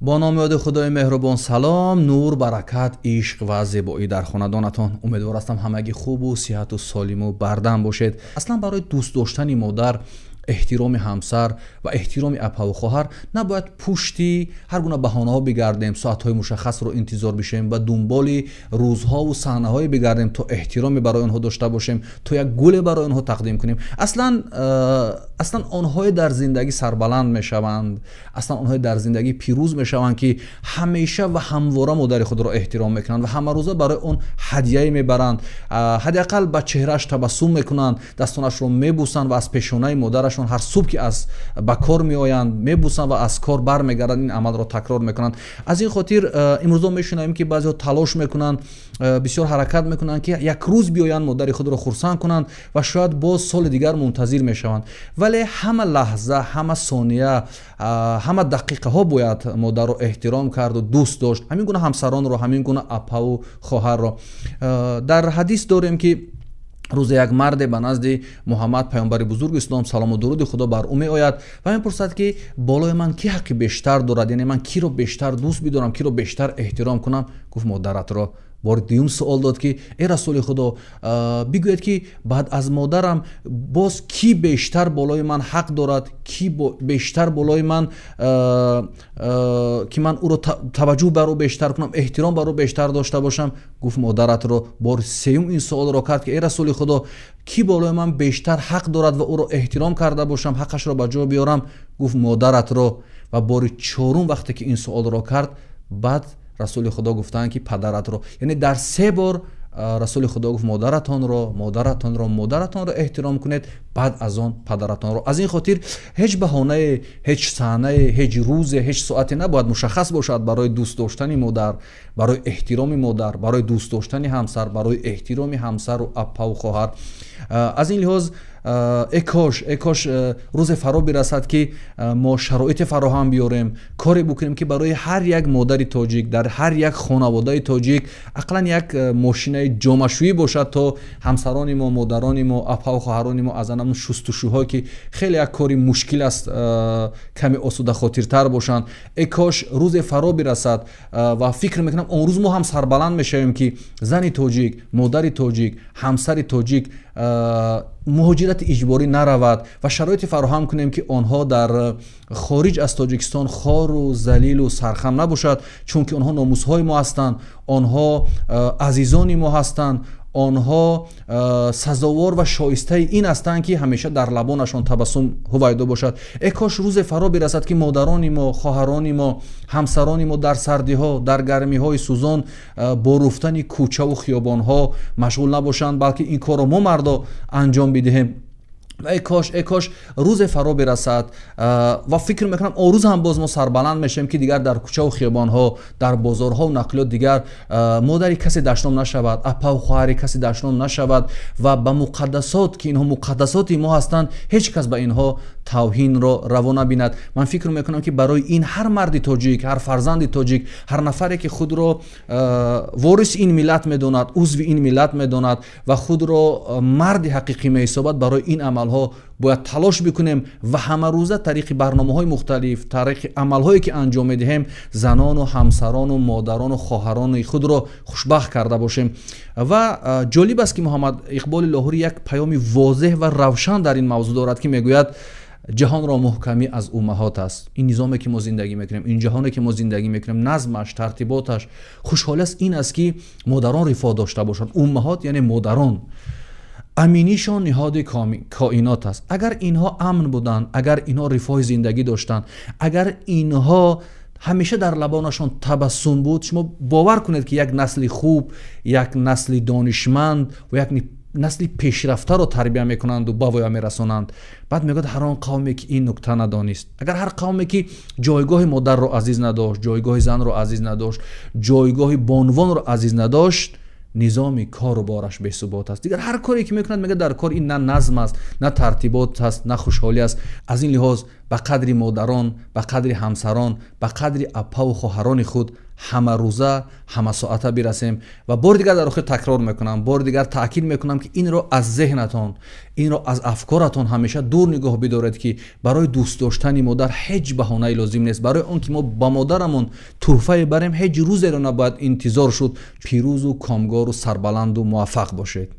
Бо номи ёди Худои меҳрубон салом, нур, баракат, ишқ ва зебоӣ дар хонадонатон. Умедвор ҳастам ҳамагӣ хубу сиҳату солиму бардам бошед. Аслан барои дӯст доштани модар, эҳтироми ҳамсар ва эҳтироми апаву хоҳар набояд пушти ҳар гуна баҳонаҳо бигардем, соатҳои мушаххасро интизор бишавем ва дунболи рӯзҳову саҳнаҳое бигардем, то эҳтироме барои онҳо дошта бошем, то як гуле барои онҳо тақдим кунем. Аслан онҳое дар зиндагӣ сарбаланд мешаванд, аслан онҳое дар зиндагӣ пирӯз мешаванд, ки ҳамеша ва ҳамвора модари худро эҳтиром мекунанд ва ҳамарӯза барои он ҳадияе мебаранд, ҳадди ақал ба чеҳрааш табассум мекунанд, дастонашро мебӯсанд ва аз пешонаи модарашон ҳар субҳ ки аз ба кор меоянд мебӯсанд ва аз кор бармегарданд, ин амалро такрор мекунанд. Аз ин хотир имрӯзо мешунавем, ки баъзеҳо талош мекунанд, бисёр ҳаракат мекунанд, ки як рӯз биёянд модари худро хурсанд кунанд ва шояд боз соли дигар мунтазир мешаванд. Вале ҳама лаҳза, ҳама сония, ҳама дақиқаҳо бояд модарро эҳтиром карду дӯст дошт, ҳамин гуна ҳамсаронро, ҳамин гуна апаву хоҳарро. Дар ҳадис дорем, ки рӯзе як марде ба назди Муҳаммад, паёмбари бузурги ислом, салому дуруди Худо бар ӯ, меояд ва мепурсад, ки болои ман кӣ ҳаққи бештар дорад, яъне ман киро бештар дӯст бидорам, киро бештар эҳтиром кунам? Гуфт: «Модаратро». Бори дуюм суол дод, ки э расули Худо, бигӯед, ки баъд аз модарам боз кӣ бештар болои ман ҳақ дорад, кӣ бештар болои ман, ки ман ӯро таваҷҷӯҳ бар ӯ бештар кунам, эҳтиром бар ӯ бештар дошта бошам? Гуфт: «Модаратро». Бори сеюм ин суолро кард, ки э расули Худо, кӣ болои ман бештар ҳақ дорад ва ӯро эҳтиром карда бошам, ҳаққашро ба ҷо биёрам? Гуфт: «Модаратро». Ва бори чорум вақте ки ин суолро кард, баъд расули Худо гуфтанд, ки падаратро. Яъне дар се бор расули Худо гуфт: «Модаратонро, модаратонро, модаратонро эҳтиром кунед, баъд аз он падаратонро». Аз ин хотир ҳеҷ баҳонае, ҳеҷ саҳнае, ҳеҷ рӯзе, ҳеҷ соате набояд мушаххас бошад барои дӯст доштани модар, барои эҳтироми модар, барои дӯст доштани ҳамсар, барои эҳтироми ҳамсару апаву хоҳар. Аз ин лиҳоз э кош, э кош рӯзе фаро бирасад, ки мо шароите фароҳам биёрем, коре бикунем, ки барои ҳар як модари тоҷик дар ҳар як хонаводаи тоҷик ақаллан як мошинаи ҷомашӯӣ бошад, то ҳамсарони мо, модарони мо, апаву хоҳарони мо аз анамун шустушӯҳое, ки хеле як кори мушкил аст, каме осудахотиртар бошанд. Э кош рӯзе фаро бирасад ва фикр мекунам, он рӯз мо ҳам сарбаланд мешавем, ки зани тоҷик, модари тоҷик, ҳамсари тоҷик муҳоҷирати иҷборӣ наравад ва шароите фароҳам кунем, ки онҳо дар хориҷ аз Тоҷикистон хору залилу сархам набошад, чунки онҳо номусҳои мо ҳастанд, онҳо азизони мо ҳастанд, онҳо сазовор ва шоистаи ин ҳастанд, ки ҳамеша дар лабонашон табассум ҳувайдо бошад. Э кош рӯзе фаро бирасад, ки модарони мо, хоҳарони мо, ҳамсарони мо дар сардиҳо, дар гармиҳои сӯзон бо руфтани кӯчаву хиёбонҳо машғул набошанд, балки ин корро мо мардо анҷом бидиҳем. Ва э кош, э кош рӯзе фаро бирасад ва фикр мекунам, он рӯз ҳам боз мо сарбаланд мешавем, ки дигар дар кӯчаву хиёбонҳо, дар бозорҳову нақлиёт дигар модари касе дашном нашавад, апаву хоҳари касе дашном нашавад ва ба муқаддасот, ки инҳо муқаддасоти мо ҳастанд, ҳеҷ кас ба инҳо тавҳинро раво набинад. Ман фикр мекунам, ки барои ин ҳар марди тоҷик, ҳар фарзанди тоҷик, ҳар нафаре, ки худро вориси ин миллат медонад, узви ин миллат медонад ва худро марди ҳақиқӣ меҳисобад, барои ин амалҳо бояд талош бикунем ва ҳамарӯза тариқи барномаҳои мухталиф, тариқи амалҳое, ки анҷом медиҳем, занону ҳамсарону модарону хоҳарони худро хушбахт карда бошем. Ва ҷолиб аст, ки Муҳаммад Иқболи Лоҳурӣ як паёми возеҳ ва равшан дар ин мавзӯъ дорад, ки мегӯяд: «Ҷаҳонро муҳкамӣ аз уммаҳот аст». Ин низоме, ки мо зиндагӣ мекунем, ин ҷаҳоне, ки мо зиндагӣ мекунем, назмаш, тартиботаш, хушҳолиаст ин аст, ки модарон рифоҳ дошта бошанд. Уммаҳот яъне модарон. Аминишон ниҳоди коинот аст. Агар инҳо амн буданд, агар инҳо рифоҳи зиндагӣ доштанд, агар инҳо ҳамеша дар лабонашон табассум буд, шумо бовар кунед, ки як насли хуб, як насли донишманд ва як насли пешрафтаро тарбия мекунанду ба воя мерасонанд. Баъд мегӯяд: ҳар он қавме, ки ин нукта надонист, агар ҳар қавме, ки ҷойгоҳи модарро азиз надошт, ҷойгоҳи занро азиз надошт, ҷойгоҳи бонувонро азиз надошт, низоми кору бораш бесубот аст. Дигар ҳар коре, ки мекунад, мегӯяд, дар кор ин на назм аст, на тартибот аст, на хушҳолӣ аст. Аз ин лиҳоз Ба қадри модарон, ба қадри ҳамсарон, ба қадри апаву хоҳарони худ ҳамарӯза, ҳамасоата бирасем. Ва бори дигар дар охир такрор мекунам, бори дигар таъкид мекунам, ки инро аз зеҳнатон, инро аз афкоратон ҳамеша дур нигоҳ бидоред, ки барои дӯст доштани модар ҳеҷ баҳонае лозим нест. Барои он ки мо ба модарамон тӯҳфае барем, ҳеҷ рӯзеро набояд интизор шуд. Пирӯзу комгору сарбаланду муваффақ бошед.